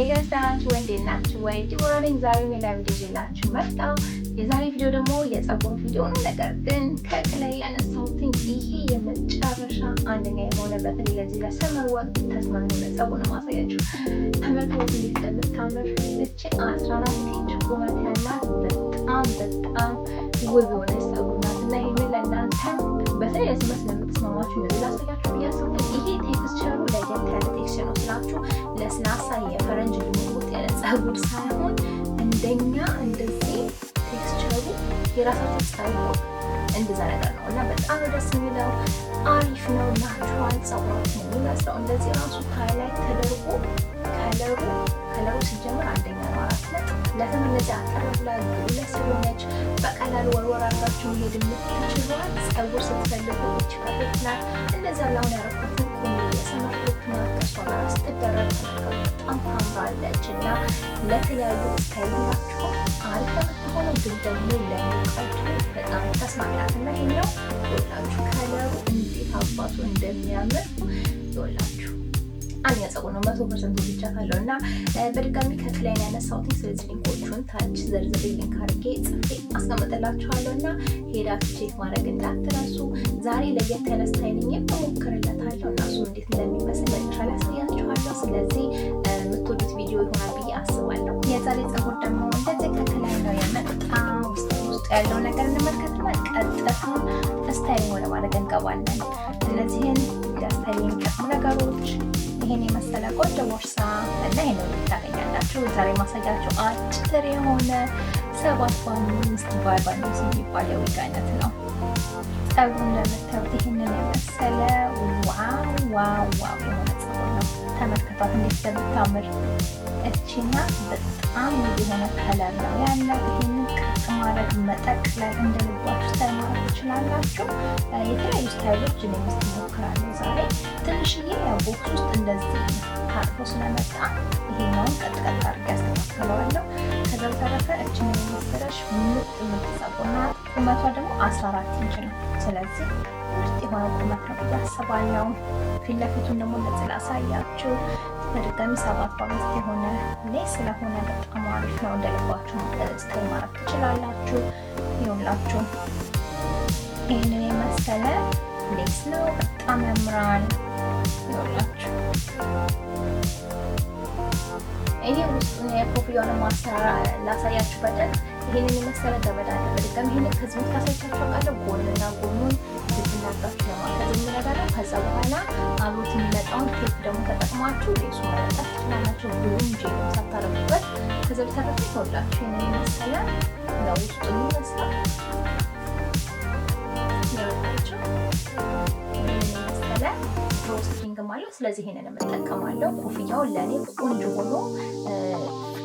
Guys፣ ደህና ናችሁ ወይ? እንዴት ናችሁ ወይ? ዲቦራ ነኝ። ዛሬ ሌላ ቪዲዮ ይዤላችሁ መጣሁ። የዛሬ ቪዲዮ ደግሞ የፀጉር ቪዲዮ ነው። ነገር ግን ከላይ ያነሳሁትን ይሄ የመጨረሻ አንደኛ የሆነ በተለይ ለዚህ ለ summer ወቅት ተስማሚ የሆነ ፀጉር ነው ማሳያችሁ። ተመልከቱ እንዴት እንደምታምር። እቺ 14 ኢንች ቁመት ያላት በጣም በጣም ውብ የሆነች ፀጉር ናት እና ይህንን ለእናንተ በተለይ ለ summer ስለምትስማማችሁ እንደዚህ ላሳያችሁ ብዬ አሰብኩኝ። ይሄ texture ኡ ለየት ያለ texture ነው ስላችሁ ለስላሳ የፈረንጅ ልሙጥ ያለ ፀጉር ሳይሆን እንደኛ እንደዚህ texture ኡ የራሳችሁ ፀጉር እንደዛ ነገር ነው እና በጣም ደስ የሚለው፣ አሪፍ ነው። Natural ፀጉራችሁ ነው የሚመስለው። እንደዚህ ራሱ highlight ተደርጎ color ኡ ሲጀምር አንደኛ ነው። 4 ነጥብ ለተም እነዚህ አጠር ብላ ግሉለ ስለሆነች በቀላሉ ወርወር አድርጋችሁ መሄድ የምትችሏት ፀጉር ስትፈልጉ እች perfect ናት። እንደዚያ ላሁን ያረኩትን ቁሚ የ summer look ናት። ከእሷ ጋር ስትደረግ በጣም ታምራለች እና ለተለያዩ styling ኣችሁ አሪፍ የምትሆነው ግን ደግሞ ለሙቀቱ በጣም ተስማሚ ናት እና ይሄኛው ይኸውላችሁ color ኡ እንዴት አባቱ እንደሚያምር ይኸውላችሁ። አንደኛ ፀጉር ነው፣ 100% ብቻ ካለው እና በድጋሚ ከክላይ ነው ያነሳሁት። ስለዚህ link ኦቹን ታች ዘርዝሬ link አድርጌ ጽፌ አስቀምጥላችኋለሁ እና ሄዳችሁ check ማድረግ እንዳትረሱ። ዛሬ ለየት ያለ styling እሞክርለታለሁ እና እሱ እንዴት እንደሚመስል መጨረሻ ላይ አሳያችኋለሁ። ስለዚህ የምትወዱት ቪዲዮ ይሆናል ብዬ አስባለሁ። የዛሬ ፀጉር ደግሞ እንደዚህ ከክላይ ነው የመጣ። ውስጥ ውስጡ ያለው ነገር እንመልከትና ቀጥታ styling ወደ ማድረግ እንገባለን። እነዚህን ለ styling የሚጠቅሙ ነገሮች፣ ይሄን የመሰለ ቆንጆ ቦርሳ እና ይሄን ታገኛላችሁ። ዛሬ ማሳያችሁ አጭር የሆነ 7 በ5 በ45 የሚባል የዊግ አይነት ነው። ፀጉሩ እንደምታዩት ይህንን የመሰለ wow wow wow የሆነ ፀጉር ነው። ተመልከቷት እንዴት እንደምታምር። እቺና በጣም ውብ የሆነ color ነው ያለው። ይህንን ቀጥ ማድረግ፣ መጠቅለል፣ እንደ ልባችሁ style ማድረግ ትችላላችሁ። የተለያዩ style ኦች እኔ ውስጥ እሞክራለሁ ዛሬ። ትንሽዬ ያው box ውስጥ እንደዚህ ታጥፎ ስለመጣ ይሄኛውን ቀጥ ቀጥ አድርጌ አስተካክለዋለሁ። ከዛ በተረፈ እችን የመሰለሽ ምርጥ ምርጥ ፀጉር ናት። ቁመቷ ደግሞ 14 ኢንች ነው። ስለዚህ ምርጥ የሆነ ቁመት ነው ብዬ አስባለሁ። ፊት ለፊቱን ደግሞ እንደዚህ ላሳያችሁ። በድጋሚ 7 በ5 የሆነ lace ስለሆነ በጣም አሪፍ ነው። እንደልባችሁ style ማድረግ ትችላላችሁ። ይኸውላችሁ ይህንን የመሰለ lace ነው። በጣም ያምራል። ይኸውላችሁ ይሄ ውስጡን የኮፍያውን ማሰራር ላሳያችሁ በደንብ። ይሄንን የመሰለ ገመድ አለ። በድጋሚ ይሄንን ከዚህ በፊት አሳይቻችሁ አውቃለሁ። ጎንና ጎኑን ብትናጋችሁ ለማድረግ የሚረዳ ነው። ከዛ በኋላ አብሮት የሚመጣውን ቴፕ ደግሞ ተጠቅማችሁ lace ኡ መለጠፍ ትችላላችሁ። Glue ም gel ም ሳታረጉበት። ከዛ በተረፈ ይኸውላችሁ ይሄንን የመሰለ ነው ውስጡ የሚመስለው። ይኸውላችሁ ይሄንን የመሰለ drawstring አለው። ስለዚህ ይሄንን እጠቀማለሁ። ኮፍያውን ለእኔ ቆንጆ ሆኖ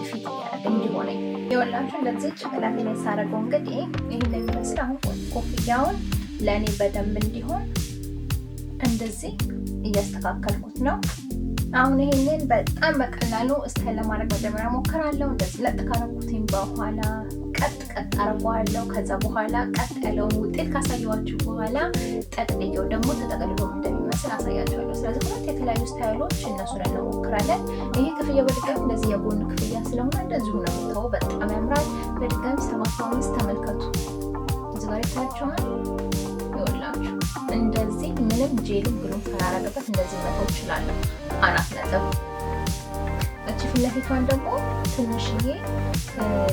fit እንዲያደርግ እንዲሆነኝ ይኸውላችሁ እንደዚህ ጭንቅላቴ ላይ ሳደርገው እንግዲህ ይህን የሚመስል። አሁን ኮፍያውን ለእኔ በደንብ እንዲሆን እንደዚህ እያስተካከልኩት ነው። አሁን ይሄንን በጣም በቀላሉ style ለማድረግ መጀመሪያ ሞክራለሁ። እንደዚህ ለጥ ካረኩትኝ በኋላ ቀጥ ቀጥ አርገዋለሁ። ከዛ በኋላ ቀጥ ያለውን ውጤት ካሳየኋችሁ በኋላ ጠቅልየው ደግሞ ተጠቅልሎ እንደሚመስል አሳያችኋለሁ። ስለዚህ ሁለት የተለያዩ style ኦች እነሱን እንሞክራለን። ይሄ ክፍያ በድጋሚ እንደዚህ የጎን ክፍያ ስለሆነ እንደዚሁ ነው የምተወው። በጣም ያምራል። በድጋሚ 7 በ5 ተመልከቱ። እዚህ ጋር ይታያችኋል። ይኸውላችሁ እንደዚህ ምንም gel ም glue ም ሳላረግበት እንደዚህ መተው እችላለሁ። 4 ነጥብ። እቺ ፊት ለፊቷን ደግሞ ትንሽዬ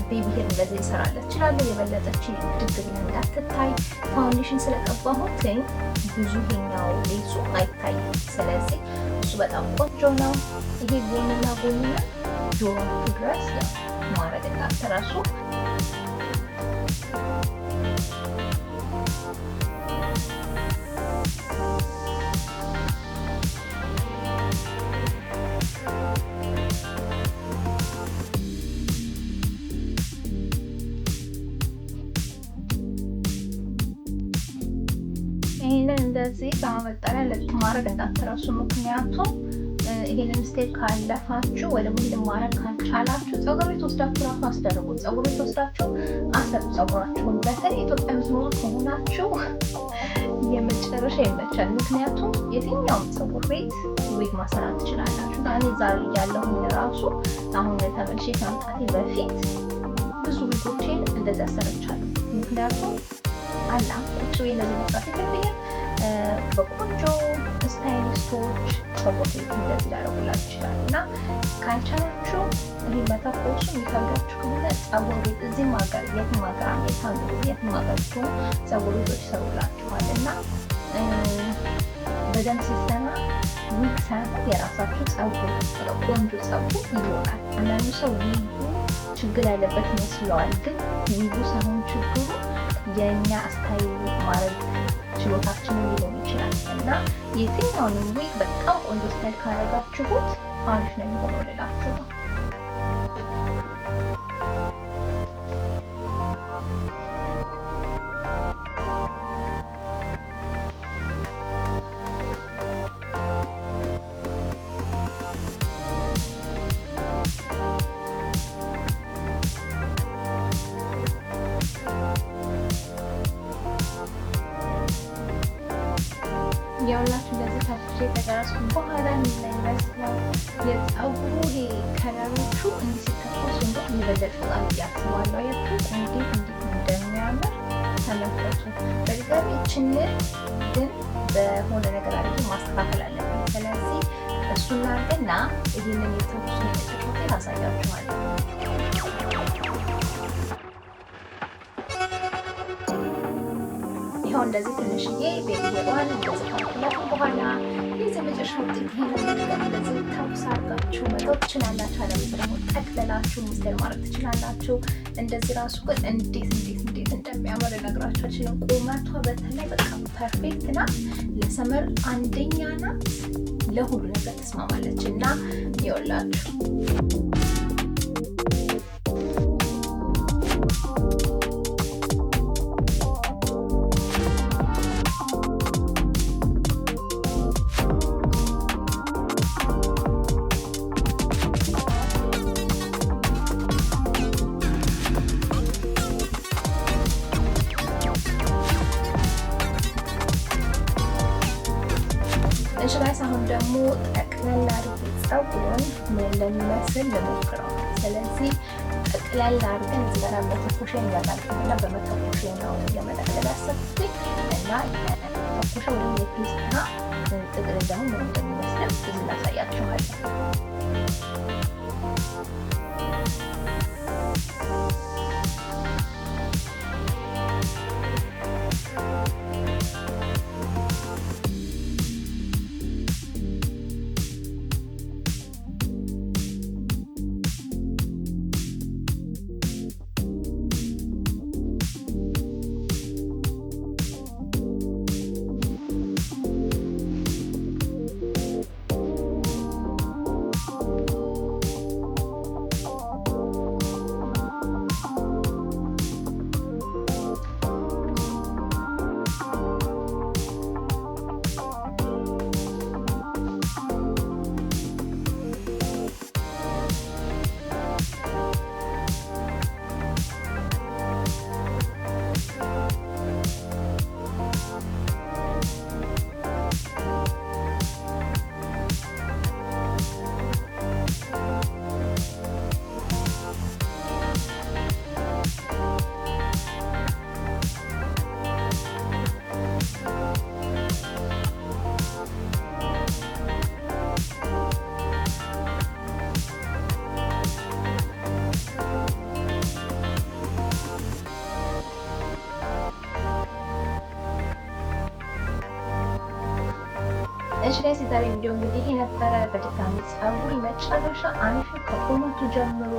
baby hair እንደዚህ ይሰራለት እችላለሁ። የበለጠች ድግ ብላ እንዳትታይ foundation ስለቀባሁት ብዙ ይሄኛው lace ኡ አይታይም። ስለዚህ እሱ በጣም ቆንጆ ነው። ይሄ ጎንና ጎንና ጆሮችሁ ድረስ ያው ማድረግ እንዳትረሱ። ይህንን እንደዚህ በማበጠሪያ ለጥ ማድረግ እንዳትረሱ። ምክንያቱም ይሄንን step ካለፋችሁ ወይ ደግሞ ይሄንን ማድረግ ካልቻላችሁ ፀጉር ቤት ወስዳችሁ ራሱ አስደርጉት። ፀጉር ቤት ወስዳችሁ አሰሩ ፀጉራችሁን። በተለይ ኢትዮጵያ የምትኖሩ ከሆናችሁ የመጨረሻ የመጨረሻ ይመቻል። ምክንያቱም የትኛውም ፀጉር ቤት ዊግ ማሰራት ትችላላችሁ። እኔ ዛሬ ያለሁኝ ራሱ አሁን ተመልሼ ከመምጣቴ በፊት ብዙ ዊጎቼን እንደዚህ አሰርቻለሁ። ምክንያቱም አላ ቁጭ ብዬ እንደዚህ መስራት የለብኝም። በቆንጆ stylist ኦች ፀጉር ቤት እንደዚህ ሊያደርጉላችሁ ይችላሉ። እና ካልቻላችሁ ይህ መተኮሱ የሚከብዳችሁ ከሆነ ፀጉር ቤት እዚህም ሀገር የትም ሀገር አሜሪካ፣ እንግሊዝ፣ የትም ሀገር ብትሆኑ ፀጉር ቤቶች ይሰሩላችኋል። እና በደንብ ሲሰራ ዊግ ሳይሆን የራሳችሁ ፀጉር ቆንጆ ፀጉር ይሆናል። አንዳንዱ ሰው ዊጉ ችግር ያለበት ይመስለዋል። ግን ዊጉ ሳይሆን ችግሩ የእኛ style ማድረግ ችሎታችንን ሊሆን ይችላል። እና የትኛውንም ዊግ በጣም ቆንጆ style ካደረጋችሁት አሪፍ ነው የሚሆነው ልላችሁ ነው። የሁላችሁ እንደዚህ ታፍቼ ከጨረስኩ በኋላ ምን ይመስላል የፀጉሩ ይሄ color ኦቹ እንዲህ ሲተኮሱ እንደውም ይበለጥ በጣም እያስባለሁ። አያችሁ እንዴት እንዴት እንደሚያምር ተመልከቱ። በድጋሚ ይችንን ግን በሆነ ነገር አድርጌ ማስተካከል አለብኝ። ስለዚህ እሱን ላድርግና ይህንን የተኩሱን የመጨረሻ ውጤት አሳያችኋለሁ። ይኸው እንደዚህ ትንሽዬ baby hair ዋን እንደዚህ ካልኩላት በኋላ የዚህ መጨረሻ ውጤት ይሄ ነው። እንደዚህ ተኩስ አድርጋችሁ መተው ትችላላችሁ። አለበለዚያ ደግሞ ጠቅልላችሁ ሚስተር ማድረግ ትችላላችሁ። እንደዚህ ራሱ ግን እንዴት እንዴት እንዴት እንደሚያምር ልነግራችሁ አልችልም። ቁመቷ በተለይ በቃ perfect ናት። ለ summer አንደኛ ናት። ለሁሉ ነገር ተስማማለች እና ይኸውላችሁ እሺ guys አሁን ደግሞ ጠቅለል አድርጌ ፀጉሩን ምን እንደሚመስል ልሞክረው። ስለዚህ ጠቅለል አድርገን እዚህ ጋር መተኮሻ ይመጣልና በመተኮሻ ነው ለመጠቅለል ያሰብኩት እና መተኮሻ ወይም የፒስታ ጥቅል ደግሞ ምን እንደሚመስል እዚህ ላሳያችኋለሁ። እሺ guys የዛሬ ቪዲዮ እንግዲህ ይሄ ነበረ። በድጋሚ ፀጉር መጨረሻ አሪፍ ከቁመቱ ጀምሮ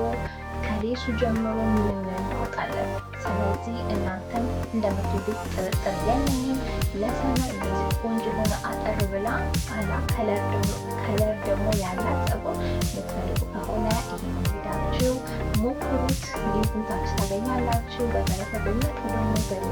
ከ lace ኡ ጀምሮ ምንም እናወጣለን። ስለዚህ እናንተም እንደምትወዱት ጥርጥር የለኝም። ለ summer እንደዚህ ቆንጆ የሆነ አጠር ብላ አላ color ደግሞ ያላት ፀጉር የምትፈልጉ ከሆነ ይሄን ሄዳችሁ ሞክሩት። link ኡን ታች ታገኛላችሁ። በተረፈ በሚመጣው ደግሞ በሌላ